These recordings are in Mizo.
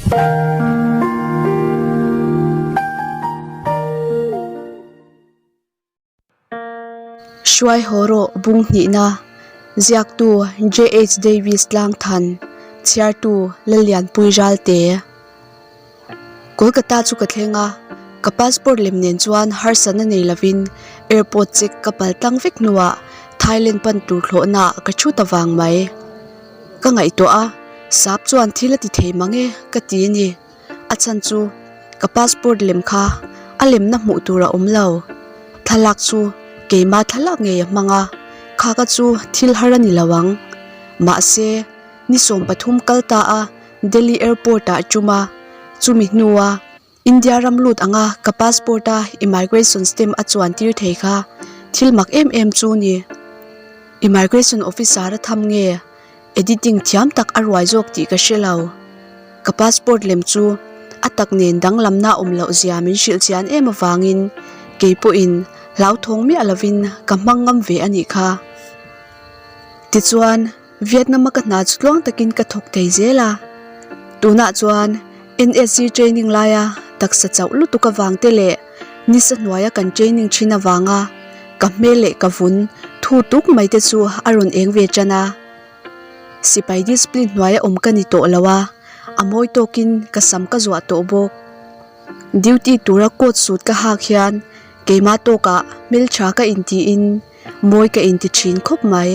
Hruai haw rawh bung hnihna ziaktu JH Davis Tlangthan chhiartu Lallianpui Ralte Kolkata chu ka thleng a, ka passport lem nen chuan harsatna nei lovin airport check ka pal tlang vek hnuah Thailand pan tur thlawhna ka thu ta vang mai. Ka ngaihtuah a, sap chuan thil a ti thei mang e ka ti a ni. A chhan chu ka passport lem kha a lemna hmuh tur a awm lo. Thlalak chu keima thlalak ngei a hmang a, kha ka chu thil har a ni lo ang. Mahse, ni 13 kal ta a Delhi airport ah tum a, chumi hnua India ram lut anga ka passport a immigration stamp a chuan tir thei kha thil mak em em chu ni. Immigration officer a tham nge editing thiam tak a ruai zawk tih ka hre lo. Ka passport lem chu a tak nen danglamna awm loh zia min hrilh chian em avangin kei pawhin hlauthawng miah lovin ka hmang ngam ve a nih kha. Tichuan. Vietnam a ka hna chu tluang takin ka thawk thei zel a, tunah chuan NSC training laia taksa chauh lutuk avang te leh nisa hnuaia kan training thin avanga ka hmel leh ka vun thu tuk mai te chu a rawn eng ve tan a. Sipai discipline hnuaia awm ka ni tawh lo a, a mawi tawkin ka sam ka zuah tawh bawk. Duty tura coat suit ka hak hian keimah tawkah hmeltha ka intiin Mawi ka inti thin khawp mai.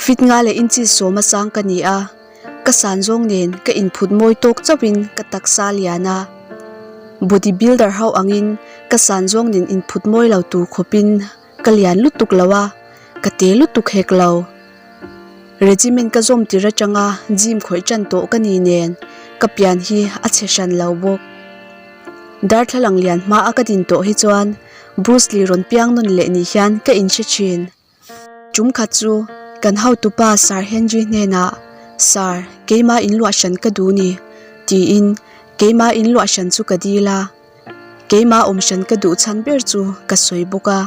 Fit nga leh inchi sawma sang ka ni a, ka san zawng nen ka inphut mawi tawk chauhin ka taksa lian a. Body builder ho angin ka san zawng nen inphut mawi lo tur khawpin ka lian lutuk lo a, ka te lutuk hek lo. Regiment ka zawm tir atanga gym khawih tan tawh ka ni nen ka pian hi a chhe hran lo bawk. Darthlalang lian hma a ka din tawh hi chuan Bruce Lee rawn piang nawn leh ni hian ka inhre thin. Tum khat chu kan hotupa Sir Henry hnenah, Sir, keimah in luah hran ka duh ni, tiin keimah in luah hran chu ka dil a. Keimah awm hran ka duh chhan ber chu ka sawi bawk a.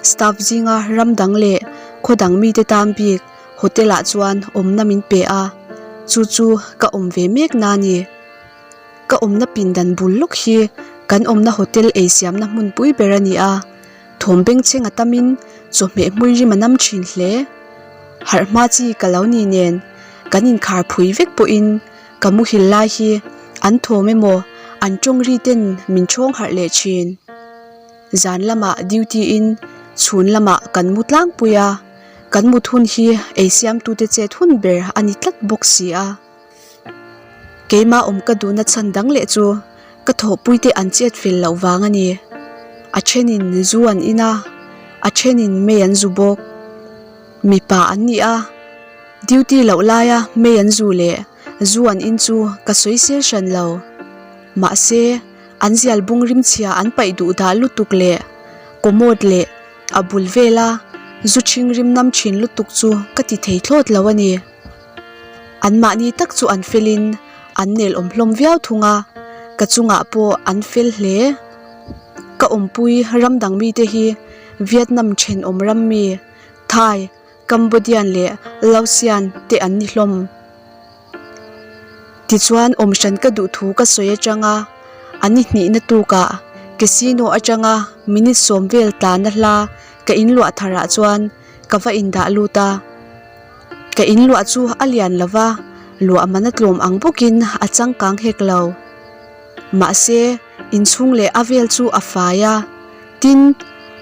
Staff zinga ram dang leh khaw dang mite tan bik hotel ah chuan awmna min pe a, chu chu ka awm ve mek na ni. Ka awmna pindan bul lawk hi kan awmna hotel ei siamna hmunpui ber a ni a, thawm bengchheng a tamin chawhmeh hmui rim a nam thin hle. Harh hma chi ka lo ni nen kan inkhar phui vek pawhin ka muhil lai hi an thawm emaw an tawng ri ten min thawng harh leh thin. Zan lamah duty in chhun lamah kan mu tlangpui a, kan mut hun hi ei siamtute chet hun ber a ni tlat bawk si a. Keimah awm ka duhna chhan dang leh chu ka thawhpuite an chet fel loh vang a ni. A thenin zu an in a, a thenin mei an zu bawk. Mipa an ni a, duty loh laia mei an zu leh zu an in chu ka sawi sel hran lo. Mahse, an zial bung rimchhia an paih duh dah lutuk leh commode leh a bul vela zu ṭhing rim nam ṭhin lutuk chu ka ti thei thlawt lo a ni. An mahni tak chu an felin an nel awm hlawm viau thung a, ka chungah pawh an fel hle. Ka awmpui ram dang mite hi Vietnam thenawm ram mi, Thai, Cambodian leh Laosian te an ni hlawm. Tichuan awm hran ka duh thu ka sawi atanga an ni hnihna tukah casino atanga minute sawm vel tlana hla ka inluah tharah chuan ka va indah lut a. Ka in luah chu a lian lo va, luah man a tlawm ang bawkin a changkang hek lo. Mahse, inchhung leh a vel chu a fai a, tin,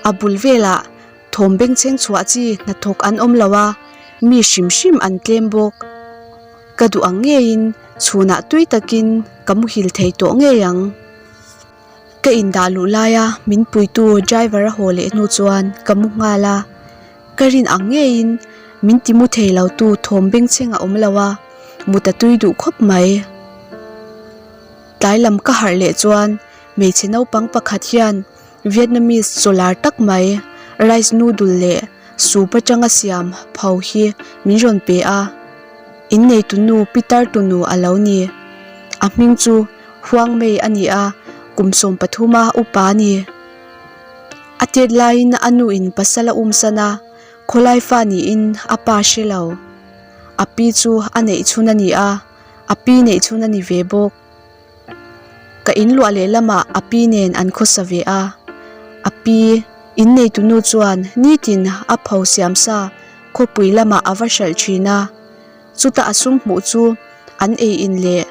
a bul velah thawm bengchheng chhuah chi hnathawk an awm lo a, mi hrim hrim an tlem bawk. Ka duh ang ngeiin chhunah tui takin ka muhil thei tawh ngei ang. Ka indah luh laia min puitu driver a haw leh hnu chuan ka mu nghal a. Ka rin ang ngeiin min ti mu thei lo tu thawm bengchheng a awm lo a, mut a tui duh khawp mai. Tlai lam ka harh leh chuan hmeichhe naupang pakhat hian Vietnamese chaw lar tak mai rice noodle leh soup atanga siam pho hi min rawn pe a. Innei tunu Peter tunu a lo ni. A hming chu Huang Mei a ni a, kum 13 a upa a ni. A tet laiin a nu in pasal a um san a, khawlai fa niin a pa hre lo. A pi chu a neih chhun a ni a, A pi neih chhun a ni ve bawk. Ka in luah leh lamah a pi nen an khawsa ve a. A pi in neitu nu chuan nitin a pho siam sa khawpui lamah a va hralh thin a. Chuta a sum hmuh chu an ei in leh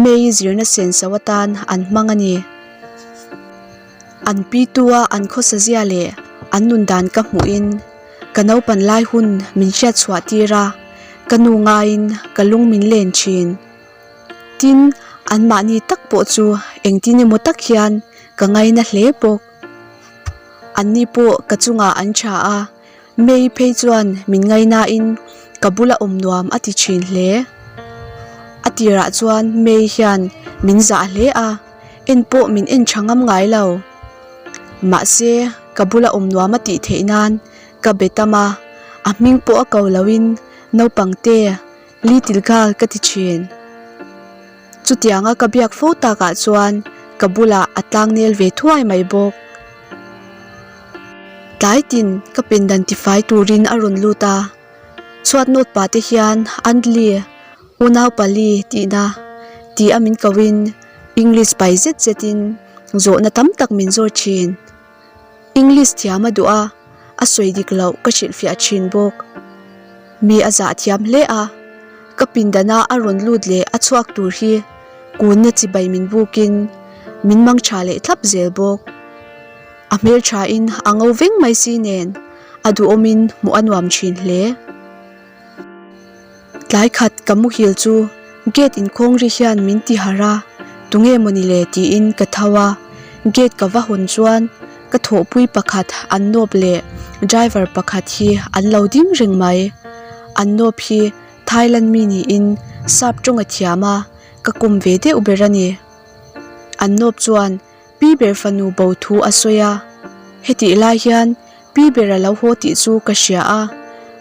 May zirna senso atan an hmang a ni. An pi tua an khawsa zia leh an nun dan ka hmuhin ka naupan lai hun min hriat chhuah tir a, ka nu ngaiin ka lung min len thin. Tin, anmahni tak pawh chu engtin emaw tak hian ka ngaina hle bawk. Anni pawh ka chungah an tha a, May phei chuan min ngainain ka bula awm nuam a ti thin hle. A tirah chuan May hian min zah hle a, en pawh min en tha ngam ngai lo. Mahse, ka bula awm nuam a tih theih nan ka be tam a, a hming pawh a ko loin naupangte Little girl ka ti thin. Chutianga ka biak fo takah chuan ka bulah a tlangnel ve thuai mai bawk. Tlai tin ka pindan tifai turin a rawn lut a, chhuat nawt pah te hian Andli, unau pali tihna ti a min kohin English pai zet zetin zawhna tam tak min zawt thin. English thiam a duh a, a sawi dik loh ka hrilhfiah thin bawk. Mi a zah thiam hle a, ka pindana a rawn lut leh a chhuak tur hi kunna chibai min bukin min mang tha leh thlap zel bawk. A hmelthain a ngo veng mai si nen a duhawmin hmuh a nuam thin hle. Tlai khat ka muhil chu gate inkhawng ri hian min ti harh a, tunge mawni le tiin ka tho a, gate ka va hawn chuan ka thawhpui pakhat an nawp leh driver pakhat hi an lo ding reng mai. An nawp hi Thailand mi niin sap tawng a thiam a, ka kum ve deuh ber a ni. An nawp chuan Pi ber fanu bo thu a sawi a, hetih lai hian Pi ber a lo haw tih chu ka hria a,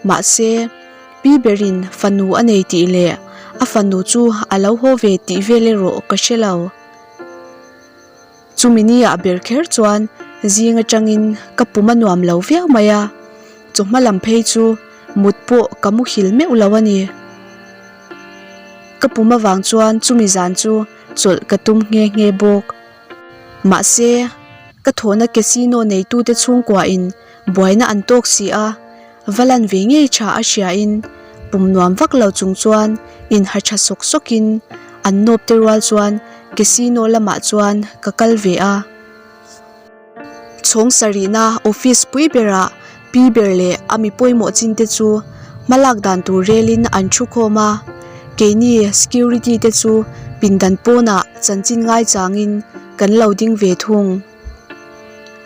mahse Pi berin fanu a nei tih leh a fanu chu a lo haw ve tih vel erawh ka hre lo. Chumi ni ah ber kher chuan zing atangin ka pum a nuam lo viau mai a, chawhma lam phei chu mut pawh ka muhil meuh lo a ni. Ka pum avang chuan chumi zan chu chawlh ka tum nghe nghe bawk. Mahse, ka thawhna casino neitute chhungkuain buaina an tawk si a, va lan ve ngei tha a hriain pum nuam vak lo chung chuan inha tha sawk sawkin an nawp te rual chuan casino lamah chuan ka kal ve a. Chhawng sarihna office pui berah pi ber leh a mi pawimawh chin te chu hmalak dan tur relin an thu khawm a, keini security te chu pindan pawnah chanchin ngaichangin kan lo ding ve thung.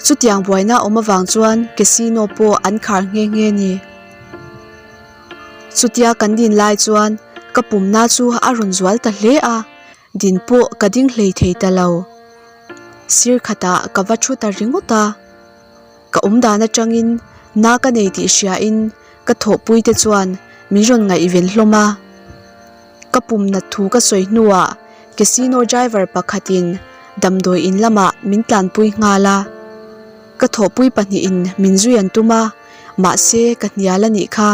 Chutiang buaina awm avang chuan casino pawh an khar nghe nghe ni. Chutia kan din lai chuan ka pumna chu a rawn zual ta hle a. Din pawh ka ding hlei thei ta lo. Sir khatah ka va thu ta ringawt a. Ka awm dan atangin na ka nei tih hriain ka thawhpui te chuan min rawn ngaihven hlawm a. Ka pum nat thu ka sawi hnuah casino driver pakhatin damdawi in lamah min tlanpui nghal a. Ka thawhpui pahnihin min zui an tum a, mahse ka hnial a nih kha.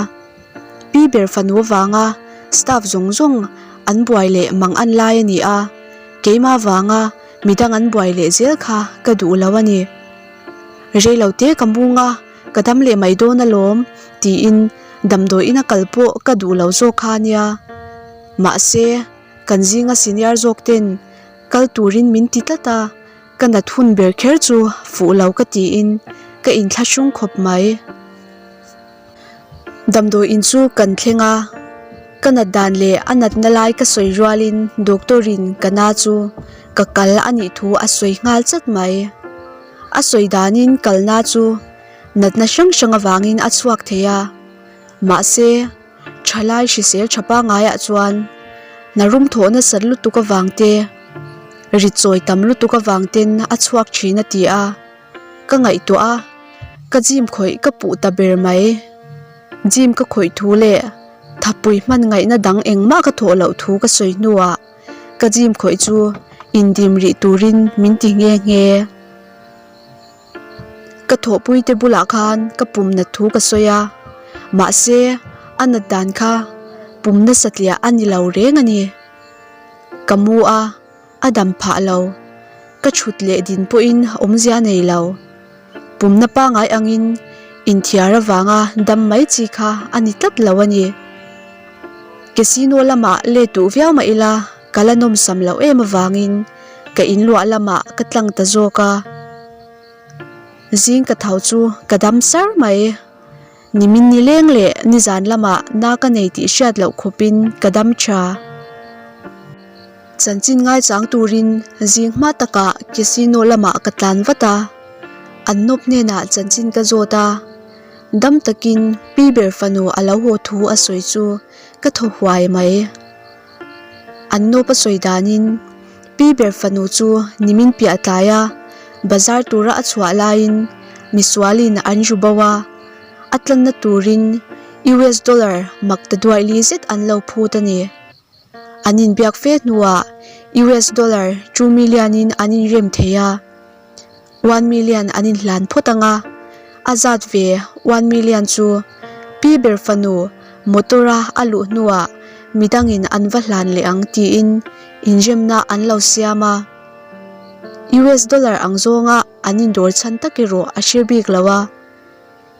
Pi ber fanu vanga staff zawng zawng an buai leh mang an lai a ni a, keimah vanga midang an buai leh zel kha ka duh lo a ni. Reilo te ka mung a, ka dam leh mai dawn alawm tiin damdawi ina kal pawh ka duh lo zawk kha a nia. Mahse, kan zinga senior zawk ten kal turin min ti tlat a. Ka nat hun ber kher chu fuh lo ka tiin ka inthlahrung khawp mai. Damdawi in chu kan thleng a, ka nat dan leh a natna lai ka sawi rualin doctor in ka na chu ka kal a nih thu a sawi nghal chat mai. A sawi danin kalna chu natna hrang hrang avangin a chhuak thei a, mahse Thalai hrisel tha pangaiah chuan hna rum thawh nasat lutuk avang te, ri chawi tam lutuk avang ten a chhuak thin a ti a, ka ngaihtuah a, ka gym khawih ka puh ta ber mai. Gym ka khawih thu leh thapui hman ngaihna dang engmah ka thawh loh thu ka sawi hnuah ka gym khawih chu indim rih turin min ti nghe nghe. Ka thawhpui te bulah khan ka pum nat thu ka sawi a, mahse a nat dan kha pum nasa tliah a ni lo reng a ni. Ka mu a, a dam phah lo. Ka thut leh din pawhin awmzia nei lo. Pumna pangai angin inthiar avanga dam mai chi kha a ni tlat lo a ni. Casino lamah let duh viau mah ila ka la nawmsam loh em avangin ka inluah lamah ka tlang ta zawk a. Zing ka tho chu ka dam sar mai. Nimin ni leng leh nizan lamah na ka nei tih hriat loh khawpin ka dam tha. Chanchin ngaichang turin zing hma takah casino lamah ka tlan vat a, an nawp hnenah chanchin ka zawt a, dam takin pi ber fanu a lo haw thu a sawi chu ka thaw huai mai. An nawp a sawi danin pi ber fanu chu nimin piah tlai a, bazar tura a chhuah laiin misualin an ru bo a, a tlanna turin US dollar mak ta duaih li zet an lo phut a ni. An inbiak fe hnuah US dollar two million in an inrem thei a, one million an inhlan phawt ang a, a zat ve one million chu pi ber fanu motor a a luh hnuah midangin an va hlan leh ang tiin inremna an lo siam a. US dollar ang zawnga an indawr chhan tak erawh a hre bik lo a.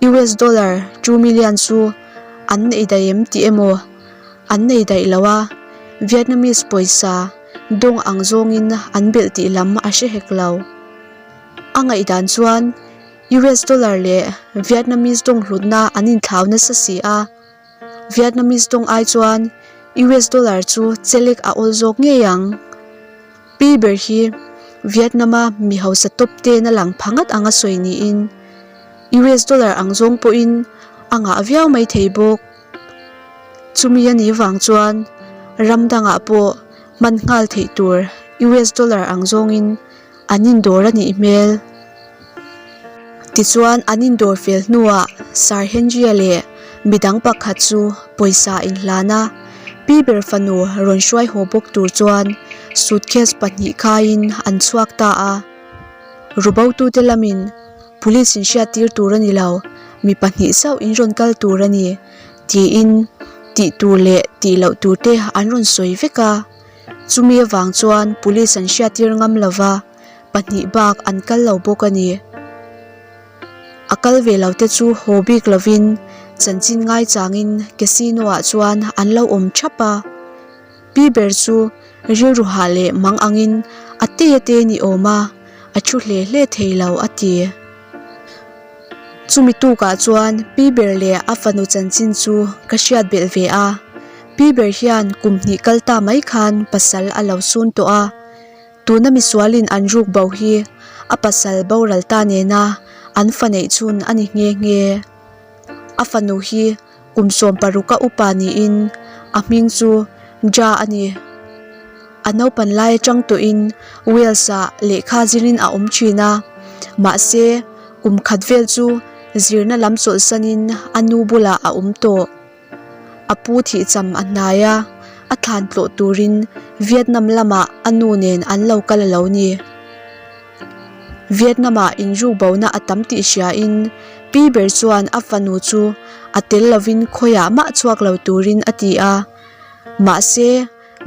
US dollar 2 million chu an nei daih em tih emaw an nei daih lo a, Vietnamese pawisa dawng ang zawngin an belh tih lam a hre hek lo. A ngaihdan chuan US dollar leh Vietnamese dawng hlutna an inthlau nasa si a, Vietnamese dawng ai chuan US dollar chu chelek a awl zawk ngei ang. Pi ber hi Vietnam-a mi hausa tawp ten a lang pha ngat ang a sawi niin US dollar ang zawng pawhin a ngah viau mai thei bawk. Chumi a nih vang chuan ram dangah pawh hman nghal theih tur US dollar ang zawngin an indawr a nih hmel. Tichuan an indawr fel hnuah Sir Henry-a leh midang pakhat chu pawisa inhlan a, pi ber fanu rawn hruai haw bawk tur chuan suitcase pahnih khaiin an chhuak ta a. Rubotute lamin Police in hriattir tur a ni lo, mi pahnih chauh in rawn kal tur a ni tiin tih tur leh tih loh tur te an rawn sawi vek a. Chumi avang chuan Police an hriattir ngam lova. pahnih bak an kal lo bawk a ni. A kal ve lo te chu haw bik lovin chanchin ngaichangin casino ah chuan an lo awm thap a. Pi ber chu rilru hah leh mang angin a te a te ni awm a, a thu hle hle thei lo a ti. Chumi tukah chuan pi ber leh a fanu chanchin chu ka hriat belh ve a. Pi ber hian kum hnih kal ta mai khan pasal a lo sun tawh a. Tuna misualin an ruk bo hi a pasal boral ta nena an fa neih chhun a ni nghe nghe. A fanu hi kum 16 a upa niin a hming chu Ja a ni. A naupan lai atang tawhin Wales-ah lehkha zirin a awm thin a, mahse kum khat vel chu zirna lam chawlhsanin a nu bulah a awm tawh. A pu thihcham a hnai a, a thlan tlawh turin Vietnam lamah a nu nen an lo kal a lo ni. Vietnam-ah inruk bona a tam tih hriain pi ber chuan a fanu chu a tel lovin khawiah mah chhuak lo turin a ti a. Mahse,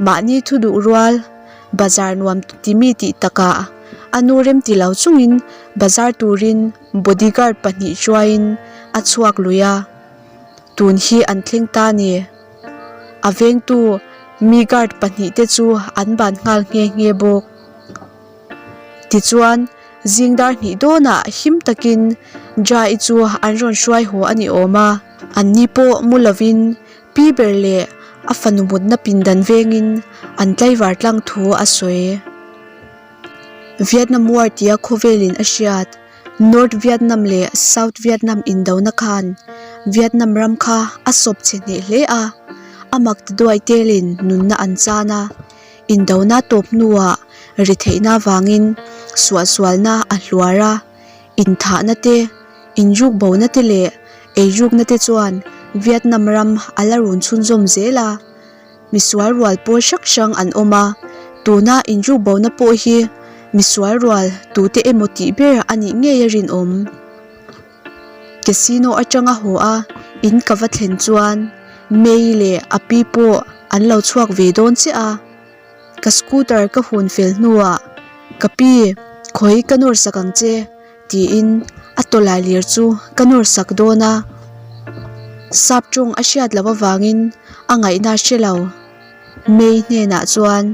mahni thu duh rual, bazar nuam ti mi tih takah a nu remti lo chungin bazar turin bodyguard pahnih hruaiin a chhuak lui a. Tun hi an thleng ta ni. A vengtu mi guard pahnih te chu an ban nghal nghe nghe bawk. Tichuan, zing dar hnih dawnah him takin Jai chu an rawn hruai haw a ni awm a. Anni pawh mu lovin pi ber leh a fanu mutna pindan vengin an tlaivar tlang thu a sawi. Vietnam War tia khawvelin a hriat. North Vietnam leh South Vietnam indona khan Vietnam ram kha a sawp chhe hneh hle a, a mak ti duai telin nunna an chan a. Indona tawp hnuah ri theihna vangin suahsualna a hluar a, inthahna te, inrukbona te leh eirukna te chuan Vietnam ram a la run chhunzawm zel a. Misual rual pawl hrang hrang an awm a, tuna inrukbona pawh hi misual rual tute emaw tih ber a nih ngei a rinawm. Casino atanga haw a in ka va thlen chuan May leh a pi pawh an lo chhuak ve dawn chiah a. Ka scooter ka hun fel hnuah, Ka pi, khawi ka nawr sak ang che, tiin a tawlai lir chu ka nawr sak dawn a. Sap tawng a hriat loh avangin a ngaihna a hre lo. May hnenah chuan,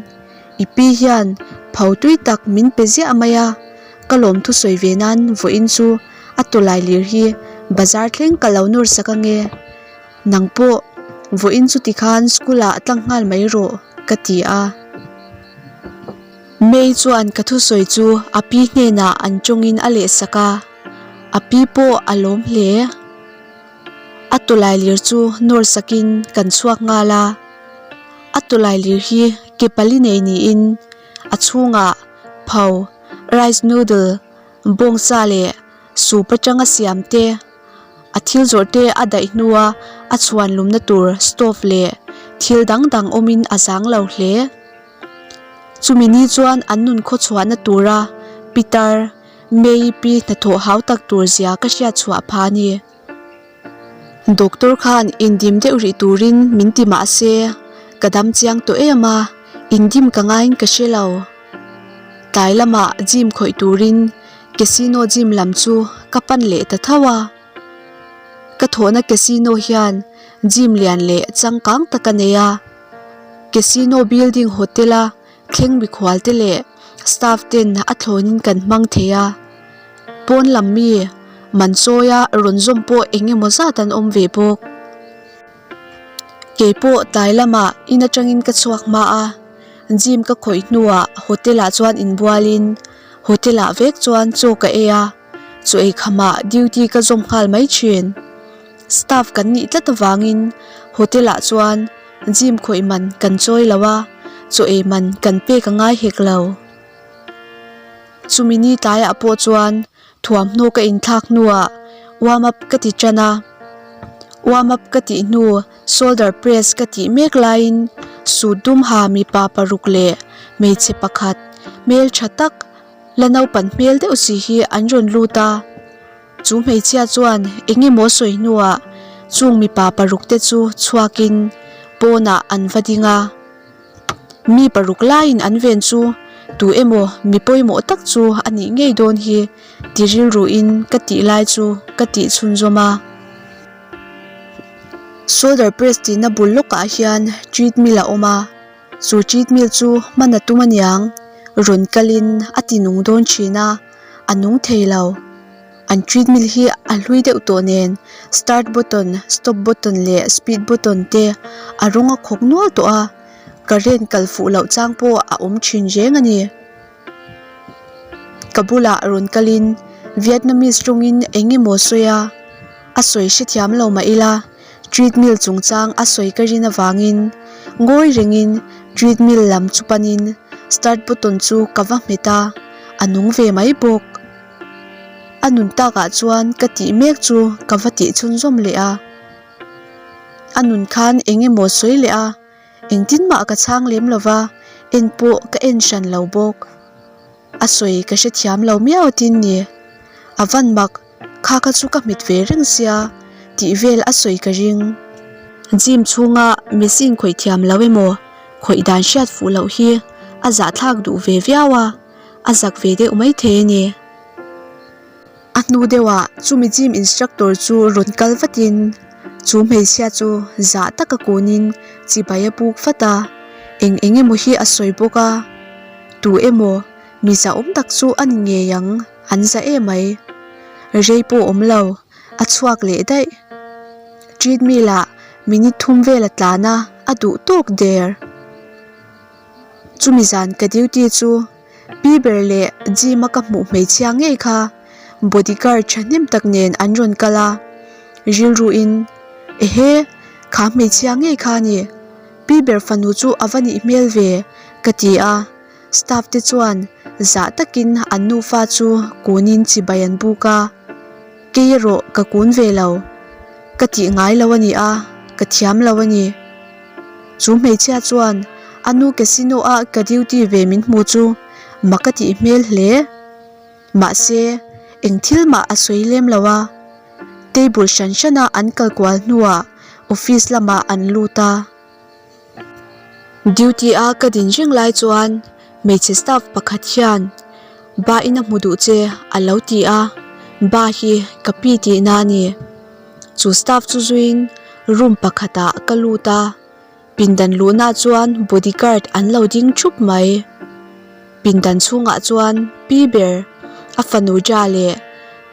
I pi hian pho tui tak min pe ziah mai a, ka lawmthu sawi ve nan vawiin chu a tawlai lir hi bazar thleng ka lo nawr sak ange. Nang pawh vawiin chuti khan school ah tlang nghal mai rawh ka ti a. May chuan ka thusawi chu a pi hnenah an tawngin a lehsak a, a pi pawh a lawm hle. A tawlai lir chu nawr sakin kan chhuak nghal a, a tawlai lir hi ke pali nei niin a chhungah pho, rice noodle, bawngsa leh soup atanga siam te, a thil zawrh te a daih hnua a chhuan lumna tur stove leh thil dang dang awmin a zang lo hle. Chumi ni chuan an nun khawchhuahna tura Peter May pi hnathawh hau tak tur zia ka hriat chhuah pha a ni. Doctor khan indim deuh rih turin min ti mah se, ka dam chiang tawh em a, indim ka ngaiin ka hre lo. Tlai lamah gym khawih turin casino gym lam chu ka pan leh ta tho a. Ka thawhna casino hian gym lian leh changkang tak a nei a. Casino building hotel a thleng mikhual te leh staff ten a thlawnin kan hmang thei a. Pawn lam mi man chawia rawn zawm pawh eng emaw zat an awm ve bawk. Kei pawh tlai lamah in atangin ka chhuak hma a, gym ka khawih hnuah hotel ah chuan inbualin hotel ah vek chuan chaw ka ei a, chaw ei khamah duty ka zawm nghal mai thin. Staff kan nih tlat avangin hotel ah chuan gym khawih man kan chawi lo a, chaw ei man kan pek a ngai hek lo. Chumi ni tlaiah pawh chuan thuamhnaw ka inthlak hnuah warm up ka ti tan a, warm up ka tih hnu shoulder press ka tih mek laiin suit dum ha mipa paruk leh hmeichhe pakhat hmeltha tak la naupan hmel deuh si hi an rawn lut a, chu hmeichhia chuan eng emaw sawi hnuah chung mipa paruk te chu chhuakin pawnah an va ding a. Mi paruk laiin an ven chu tu emaw mi pawimawh tak chu a nih ngei dawn hi ti rilruin ka tih lai chu ka tih chhunzawm a. Shoulder press tihna bul lawkah hian treadmill a awm a, chu treadmill chu hman a tum aniang rawn kalin a ti nung dawn thin a, a nung thei lo. An treadmill hi a hlui deuh tawh nen start button, stop button leh speed button te a rawng a khawk nual tawh a, current kal fuh loh chang pawh a awm thin reng a ni. Ka bulah rawn kalin Vietnamese tawngin eng emaw sawi a, a sawi hrethiam lo mah ila treadmill chungchang a sawi ka rin avangin ngawi rengin treadmill lam chu panin start button chu ka va hmet a, a nung ve mai bawk. A nun takah chuan ka tih mek chu ka va tih chhunzawm leh a, a nun khan eng emaw sawi leh a, engtin mah ka chhang lem lo va, en pawh ka en hran lo bawk. A sawi ka hrethiam lo miau atin ni, a van mak kha kha chu ka hmet ve reng sia tih vel a sawi ka ring. Gym chhunga machine khawih thiam lo emaw khawih dan hriat fuh loh hi a zahthlak duh ve viau a. a zak ve deuh mai thei a ni. A hnu deuhah chumi gym instructor chu rawn kal vatin chu hmeichhia chu zah taka kunin chibai a puk vat a, eng eng emaw hi a sawi bawk a, tu emaw mi zahawm tak chu a ni ngei ang an za em mai. Rei pawh awm lo, a chhuak leh daih. Treadmill ah minute thum vel a tlan a, a duh tawk der. Chumi zan ka duty chu pi ber leh gym a ka hmuh hmeichhia ngei kha bodyguard thahnem tak nen an rawn kal a, rilruin ehe kha hmeichhia ngei kha a ni, pi ber fanu chu a va nih hmel ve ka ti a, staff te chuan zah takin an nufa chu kunin chibai an buk a, kei erawh ka kun ve lo, ka tih ngai lo a ni a, ka thiam lo a ni. Chu hmeichhia chuan a nu casino a ka duty ve min hmu chu mak a tih hmel hle. Mahse, eng thil mah a sawi lem lo a. Table hran hran a an kal kual hnuah office lamah an lut a. Duty a ka din reng lai chuan hmeichhe staff pakhat hian Ba in a hmu duh che a lo ti a, Ba hi ka pi tihna a ni. Chu staff chu zuiin room pakhatah ka lut a. Pindan luhna chuan body guard an lo ding thup mai. Pindan chhungah chuan Pi ber, a fanu Ja leh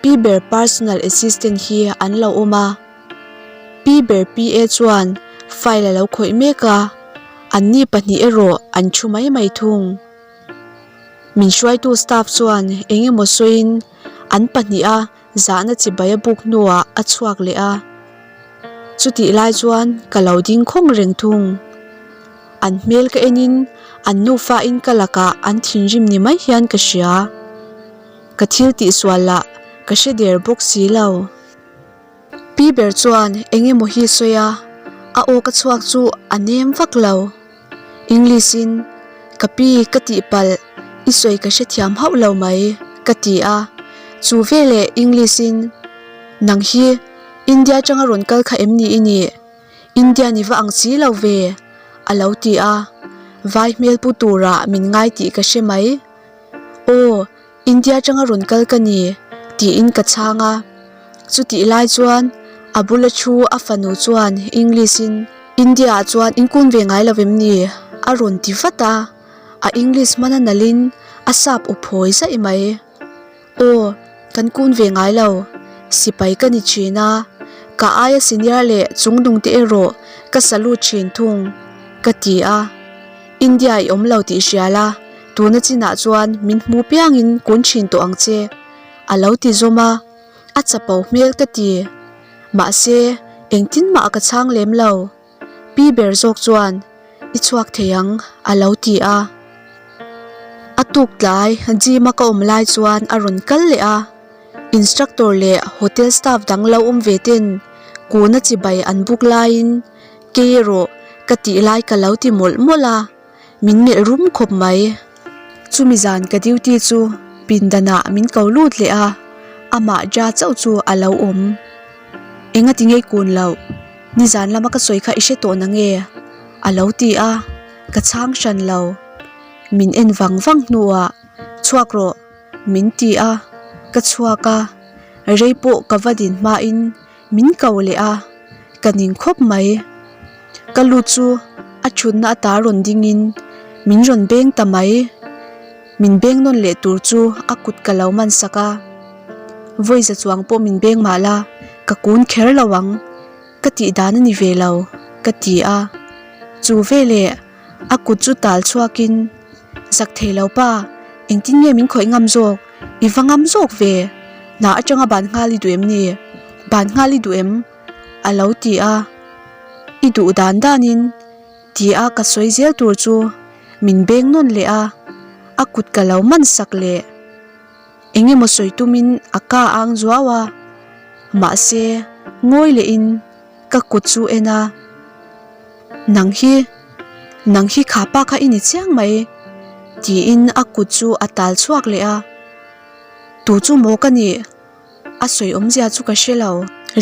Pi ber personal assistant hi an lo awm a. Pi ber PA chuan file a lo khawih mek a, anni pahnih erawh an thu mai mai thung. Min hruaitu staff chuan eng emaw sawiin an pahniha zahna chibai a buk hnuah a chhuak leh a. Chutih lai chuan ka lo ding khawng reng thung. An hmel ka enin an nufa in ka lakah an thinrim ni mai hian ka hria. Ka thil tihsual lah ka hre der bawk si lo. Pi ber chuan eng emaw hi sawi a, a aw ka chhuak chu a nem vak lo. English in, Ka pi ka tihpalh, i sawi ka hrethiam hauh lo mai, ka ti a. Chu veleh English in, Nang hi India atanga rawn kal kha em ni i nih? India ni va ang si lo ve, a lo ti a. Vai hmel pu turah min ngai tih ka hre mai. Aw, India atanga rawn kal ka ni, tiin ka chhang a. Chutih lai chuan a bula thu a fanu chuan English in, India ah chuan in kun ve ngai lo em ni? a rawn ti vat a. A English hman a nalhin a sap u phawi zaih mai. Aw, kan kun ve ngai lo. Sipai ka ni thin a, ka aia senior leh chungnung te erawh ka salute thin thung, ka ti a. India i awm lo tih hria la, tuna chinah chuan min hmu piangin kun thin tawh ang che, a lo ti zawm a, a chapo hmel ka ti. Mahse, engtin mah ka chhang lem lo. Pi ber zawk chuan, I chhuak thei ang, a lo ti a. A tuk tlai gym a ka awm lai chuan a rawn kal leh a, instructor leh hotel staff dang lo awm ve ten kuna chibai an buk laiin Kei erawh ka tih lai ka lo ti mawlh mawlh a, min melh rum khawp mai. Chumi zan ka duty chu pindanah min ko lut leh a, amah Ja chauh chu a lo awm. Enga ti ngei kun loh, nizan lama ka sawi kha i hre tawh na nge? a lo ti a, ka chhang hran lo. Min en vang vang hnuah, Chhuak rawh, min ti a, ka chhuak a, rei pawh ka va din hmain Min ko leh a, ka ning khawp mai. Ka lut chu a thutna ata rawn dingin min rawn beng ta mai. Min beng nawn leh tur chu a kut ka lo man sak a. Vawiza chuang pawh min beng mah la, ka kun kher lo ang, ka tih dan a ni ve lo, ka ti a. Chu veleh a kut chu tal chhuakin, Zak thei lo pa, engtin nge min khawih ngam zawk? I va ngam zawk ve, hna atanga ban nghal i duh em ni? Ban nghal i duh em? A lo ti a, I duh dan danin ti a ka sawi zel tur chu min beng nawn leh a, a kut ka lo man sak leh. Eng emaw sawi tumin a ka ang zuau a, mahse ngawi lehin ka kut chu en a. Nang hi, nang hi kha pa kha i ni chiang mai, tiin a kut chu a tal chhuak leh a. Tu chu maw ka nih? A sawi awmzia chu ka hre lo.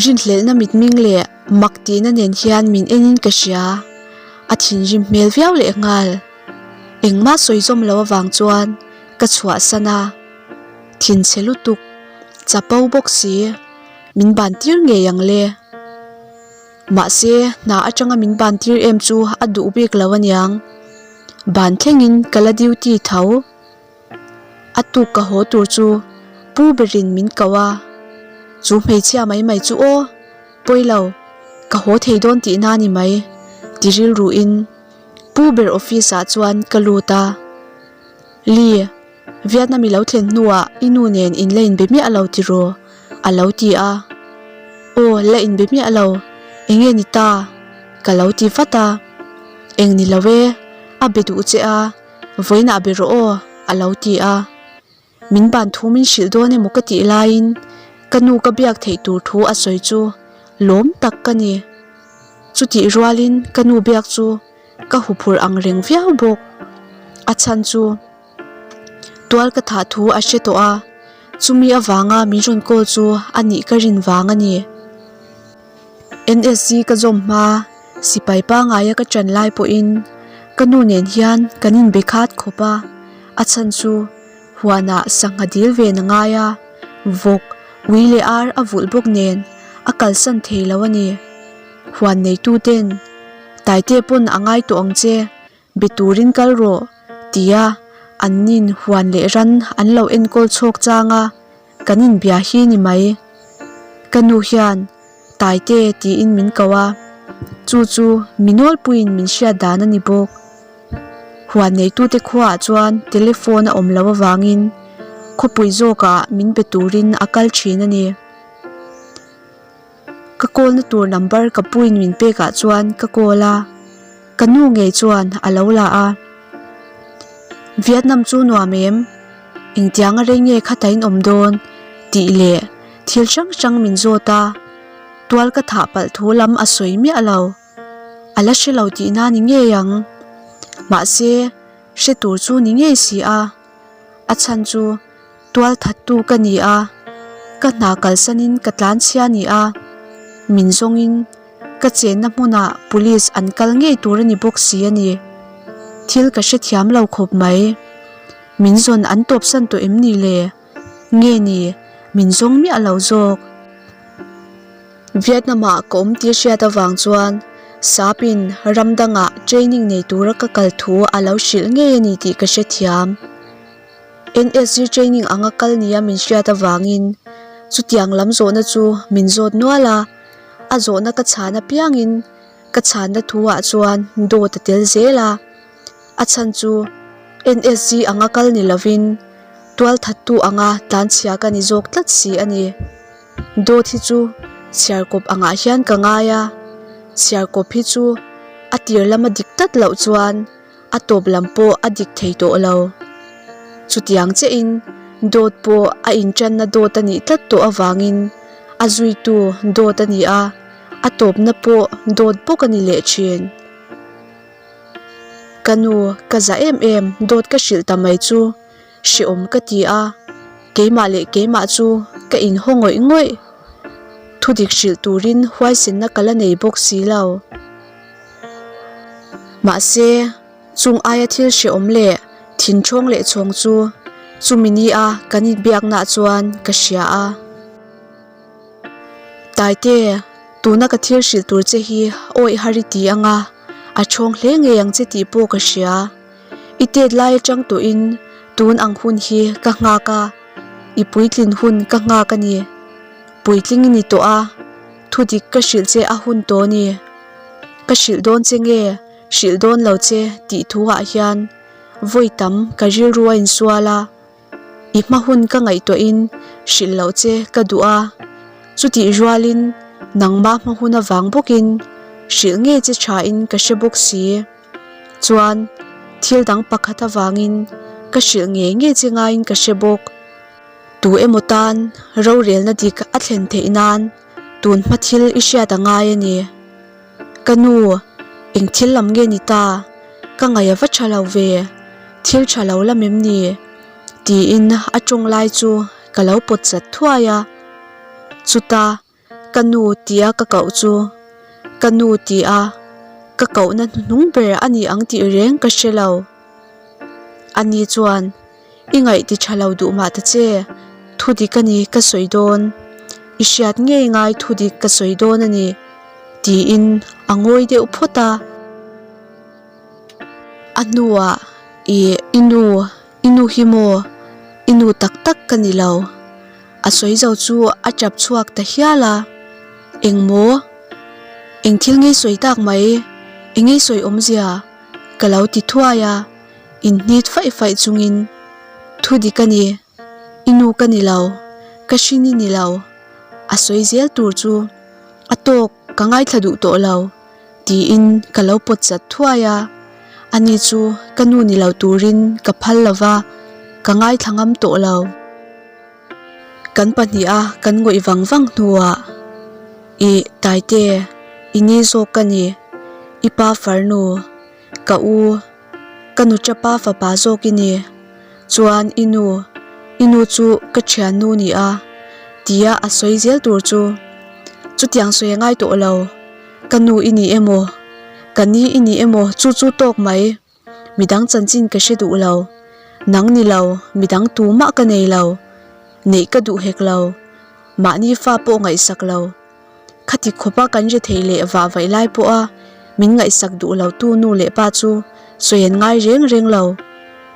Rinhlelhna mitming leh mak tihna nen hian min enin ka hria. A thinrim hmel viau leh nghal. Engmah sawi zawm lo avang chuan ka chhuahsan a. Thinchhe lutuk, chapo bawk si, min ban tir ngei ang le. Mahse, hna atanga min ban tir em chu a duh bik lo aniang. Ban thlengin ka la duty tho. A tuk ka haw tur chu pu berin min ko a, Chu hmeichhia mai mai chu aw, pawi lo, ka haw thei dawn tihna a ni mai, ti rilruin pu ber office ah chuan ka lut a. Lee. Vietnam i lo thlen hnuah i nu nen in la inbe miah lo tiraw? a lo ti a. Aw, la inbe miah lo, enge ni ta? ka lo ti vat a. Eng ni lo e, a be duh che a, vawiinah be rawh aw, a lo ti a. Min ban thu min hrilh dawn emaw ka tih laiin ka nu ka biak theih tur thu a sawi chu lawm tak ka ni. Chutih rualin ka nu biak chu ka huphurh ang reng viau bawk. A chhan chu. Tual ka thah thu a hre tawh a, chumi avanga min rawn call chu a nih ka rin vang a ni. NSC ka zawm hma, sipai pangaia ka ṭan lai pawhin Ka nu nen hian kan inbe khat khawp a, a chhan chu huanah sangha dil ve na ngai a, vawk, ui leh ar a vulh bawk nen a kalsan thei lo a ni. Huan neitu ten, Taite pawn a ngai tawh ang che, be turin kal rawh, tia an nin huan leh ran an lo enkawl chhawk chang a, kan inbia hi ni mai. Ka nu hian Taite tiin min ko a, chu chu mi nawlpuiin min hriat dan a ni bawk. Huan neitute khuaah chuan telephone a awm loh avangin khawpui zawkah min be turin a kal thin a ni. Ka call na tur number ka puin min pekah chuan ka call a, ka nu ngei chuan a lo la a. Vietnam chu nuam em? Engtiang a rei nge khata in awm dawn? tih leh thil hrang hrang min zawt a, tual ka thah palh thu lam a sawi miah lo. A la hre lo tihna ni ngei ang. Mahse, hre tur chu ni ngei si a. A chhan chu tual thattu ka ni a, ka hna kalsanin ka tlanchhia ni a, min zawngin ka chenna hmunah police an kal ngei tur a ni bawk si a ni. Thil ka hrethiam lo khawp mai. Min zawn an tawpsan tawh em ni le? Nge ni, min zawng miah lo zawk. Vietnam-ah ka awm tih hriat avang chuan Sapin ram dangah training nei tura ka kal thu a lo hrilh ngei a ni tih ka hrethiam. NSG training anga kal nia min hriat avangin chutiang lam zawhna chu min zawt nual a, a zawhna ka chhan apiangin ka chhanna thuah chuan dawt a tel zel a. A chhan chu NSG anga kal ni lovin tualthattu anga tlanchhia ka ni zawk tlat si a ni. Dawt hi chu chhiarkawp angah hian ka ngai a, chhiarkawp hi chu a tir lama dik tlat loh chuan a tawp lam pawh a dik thei tawh lo. Chutiang chiahin dawt pawh a intanna dawt a nih tlat tawh avangin a zuitu dawt a ni a, a tawpna pawh dawt bawk a ni leh thin. Ka nu, ka za em em, dawt ka hrilh ta mai chu hrehawm ka ti a, keimah leh keimah chu ka inhaw ngawih ngawih. Thudik hrilh turin huaisenna ka la nei bawk si lo. Mahse, chung aia thil hrehawm leh thinthawng leh chhawng chu chumi nia kan inbiaknaah chuan ka hria a. Taite, tuna ka thil hrilh tur che hi awih har i ti anga, a thawng hle ngei ang che tih pawh ka hria. I tet lai atang tawhin tun ang hun hi ka nghak a, i puitlin hun ka nghak a ni. Puitling i ni tawh a, thudik ka hrilh che a hun tawh a ni. Ka hrilh dawn che nge, hrilh dawn lo che tih thu ah hian vawi tam ka rilru a insual a. I hma hun ka ngaihtuahin hrilh loh che ka duh a, chutih rualin nangmah hma hun avang bawkin hrilh ngei che thain ka hre bawk si. Chuan thil dang pakhat avangin ka hrilh ngei ngei che ngaiin ka hre bawk. Tu emaw tan rorelna dik a thlen theih nan tun hma thil i hriat a ngai a ni. Ka nu, eng thil lam nge ni ta? Ka ngaih a va tha lo ve, thil tha lo lam em ni? Tiin a tawng lai chu ka lo pawt chat thuai a. Chuta ka nu tia ka koh chu ka nu tia ka kohna hnuhnung ber a ni ang tih reng ka hre lo. Ani chuan I ngaih ti tha lo duh mah ta che, thu dik a ni ka sawi dawn, i hriat ngei ngai thu dik ka sawi dawn a ni, tiin a ngawi deuh phawt a. A hnuah i i nu, i nu hi maw, i nu tak tak ka ni lo, a sawi zo chu a tap chhuak ta hial a, Eng maw? Eng thil ngei sawi tak mai, eng ngei sawi awmzia? ka lo ti thuai a. Inhnit faih faih chungin, Thu dik a ni, i nu ka ni lo, ka hrin i ni lo, a sawi zel tur chu a tawk ka ngaithla duh tawh lo, tiin ka lo pawt chat thuai a. Ani chu ka nu ni lo turin ka phal lo va, ka ngaithla ngam tawh lo. Kan pahniha kan ngawih vang vang hnuah, Ih, Taite, i ni zawk ka ni, i pa farnu, Ka u, ka nu tapa fapa zawk i ni. Chuan i nu, i nu chu ka thiannu ni a, tia a sawi zel tur chu. Chutiang sawi a ngai tawh lo, ka nu i ni emaw, ka ni i ni emaw chu chu tawk mai. Midang chanchin ka hre duh lo. Nang ni lo, midang tumah ka nei lo. Neih ka duh hek lo. Mahni fa pawh ngaihsak lo. Khati khawpa kan ri theih leh vah vaih lai pawha min ngaihsak duh lo tu nu leh pa chu sawi an ngai reng reng lo.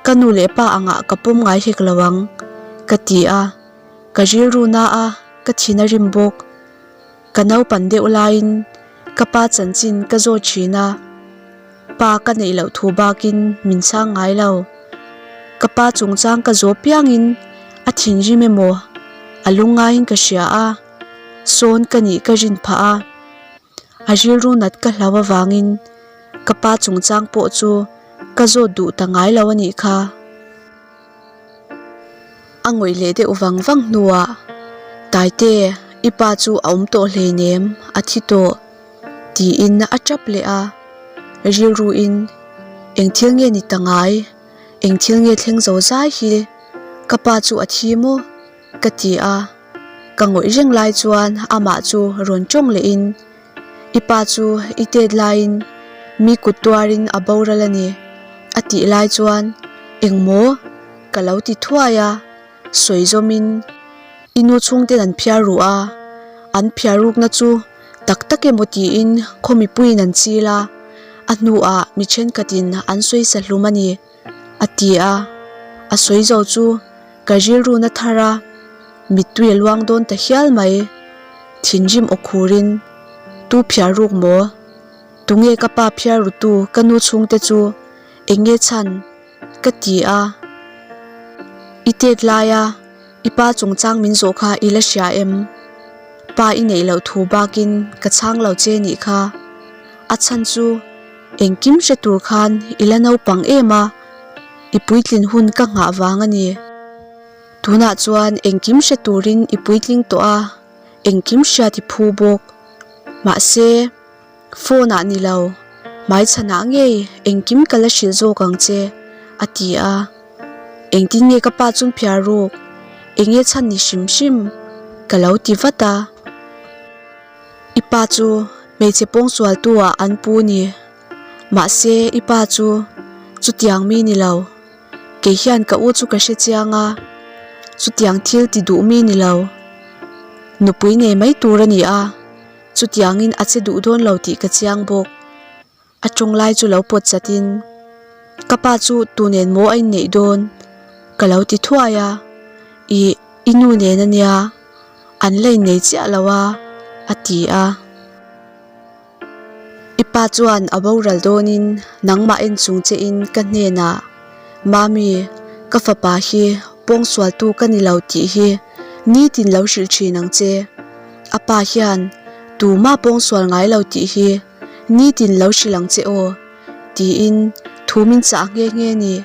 Ka nu leh pa angah ka pawm ngai hek lo ang, ka ti a. Ka rilru na a, ka thin a rim bawk. Ka naupan deuh laiin ka pa chanchin ka zawt thin a, pa ka neih loh thu bakin min chhang ngai lo. Ka pa chungchang ka zawh piangin a thinrim emaw a lungngaiin ka hria a, sawn ka nih ka rin phah a. A rilru nat ka hlau avangin ka pa chungchang pawh chu ka zawt duh ta ngai lo a nih kha. A ngawih leh deuh vang vang hnuah, Taite, i pa chu a awm tawh hleinem, a thi tawh, tiin a tap leh a. Rilruin, Eng thil nge ni ta ngai? Eng thil nge thleng zo zai hi? Ka pa chu a thi maw? ka ti a. Ka ngawih reng lai chuan amah chu rawn tawng lehin, I pa chu i tet laiin mi kut tuarin a boral a ni, a tih lai chuan engmaw ka lo ti thuai a, sawi zawmin i nu chhungten an phiar ruh a, an phiar rukna chu tak tak emaw tiin khaw mipuiin an chil a, a hnuah mi thenkhatin an sawi sa hlum a ni, a ti a, a sawi zo chu Ka rilru na thar a, mittui a luang dawn ta hial mai. Thinrim aw khurin, Tu phiar ruk maw? Tunge ka pa phiar rutu ka nu chhungte chu eng nge chhan? ka ti a. I tet laia i pa chungchang min zawh kha i la hria em? Pa i neih loh thu bakin ka chhang lo che nih kha. A chhan chu engkim hre tur khan i la naupang em a. I puitlin hun ka nghah vang a ni. Tunah chuan engkim hre turin i puitling tawh a, engkim hriat i phu bawk. Mahse, phone ah ni lo, hmaichhanah ngei engkim ka la hrilh zawk ang che, a ti a. Engtin nge ka pa chun phiar ruk, enge chhan ni hrim hrim? ka lo ti vat a. I pa chu hmeichhe pawngsualtu ah an pu ni. Mahse, i pa chu chutiang mi ni lo. Kei hian ka u chu ka hre chiang a, chutiang thil ti duh mi ni lo. Nupui nei mai tur a ni a, chutiangin a che duh dawn lo tih ka chiang bawk. A tawng lai chu lo pawt chatin, Ka pa chu tu nen maw a inneih dawn? ka lo ti thuai a, Ih, i nu nen a nia, an la innei chiah lo a, a ti a. I pa chuan a boral dawnin nangmah en chung che in ka hnenah, Mami, ka fapa hi pawngsualtu ka ni lo tih hi nitin lo hrilh thin ang che. A pa hian tumah pawngsual ngai lo tih hi nitin lo hrilh ang che aw, tiin thu min chah nghe nghe ni.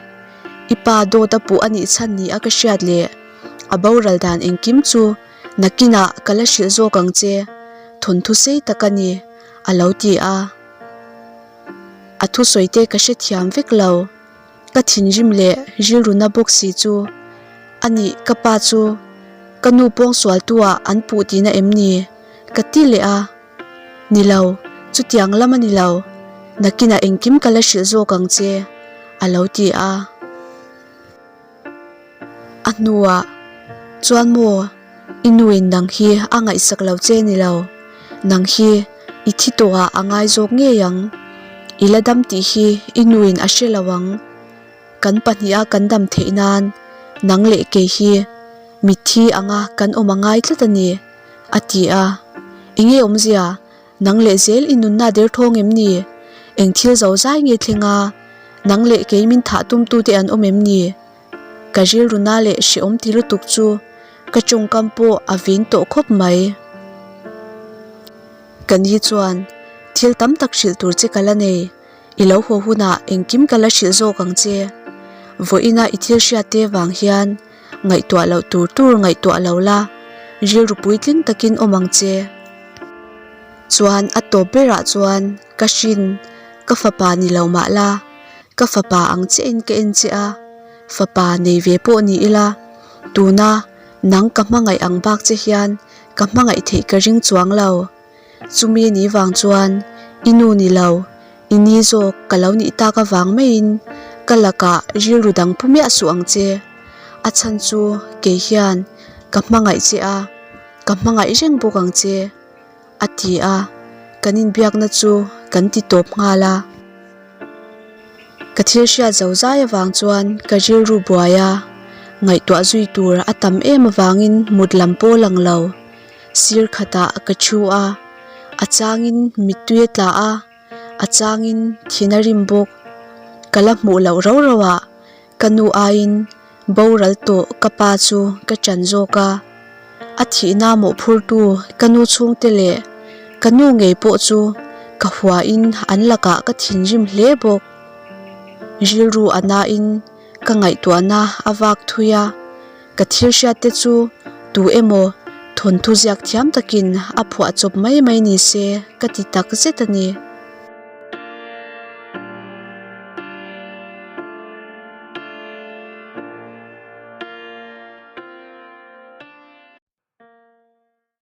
I pa dawt a puh a nih chhan ni a ka hriat leh a boral dan engkim chu Nakinah ka la hrilh zawk ang che, thawnthu sei tak a ni, a lo ti a. A thusawi te ka hrethiam vek lo. Ka thinrim leh rilruna bawk si chu, A nih, ka pa chu ka nu pawngsualtu ah an puh tihna em ni? ka ti leh a. Ni lo, chutiang lam a ni lo. Nakinah engkim ka la hrilh zawk ang che, a lo ti a. A hnuah chuan maw i nuin nang hi a ngaihsak lo che ni lo, nang hi i thi tawhah a ngai zawk ngei ang, i la dam tih hi i nuin a hre lo ang, kan pahniha kan dam theih nan nang leh kei hi mitthi anga kan awm a ngai tlat a ni, a ti a. Enge awmzia? Nang leh zel i nunna derthawng em ni? Eng thil zo zai nge thleng a? Nang leh kei min thah tumtute an awm em ni? Ka rilruna leh hrehawm ti lutuk chu ka tawngkam pawh a vin tawh khawp mai. Ka ni chuan thil tam tak hrilh tur che ka la nei. I lo haw hunah engkim ka la hrilh zawk ang che. Vawiina i thil hriatte vang hian ngaihtuah loh tur tur ngaihtuah lo la, rilru puitling takin awm ang che. Chuan a tawp berah chuan ka hrin, ka fapa ni lo mah la, ka fapa ang chiahin ka en che a, fapa nei ve pawh ni ila, tuna nang ka hmangaih ang bak che hian ka hmangaih theih ka ring chuang lo. Chumi ni vang chuan i nu ni lo, i ni zawk ka lo nih tak avang maiin Ka lakah rilru dang pu miah suh ang che. A chhan chu kei hian ka hmangaih che a, ka hmangaih reng bawk ang che, a ti a, kan inbiakna chu kan ti tawp nghal a. Ka thil hriat zo zai avang chuan ka rilru buai a, ngaihtuah zui tur a tam em avangin mut lam pawh lang lo. Sir khatah ka thu a, a changin mittui a tla a, a changin thin a rim bawk. Ka la hmuh loh rau rau ah ka nu aiin boral tawh ka pa chu ka ṭan zawk a. A thihna mawhphurtu ka nu chhungte leh ka nu ngei pawh chu ka huain an lakah ka thinrim hle bawk. Rilru a nain ka ngaihtuahna a vak thui a, ka thil hriatte chu tu emaw thawnthu ziak thiam takin a phuah chawp mai mai ni se ka ti tak zet a ni.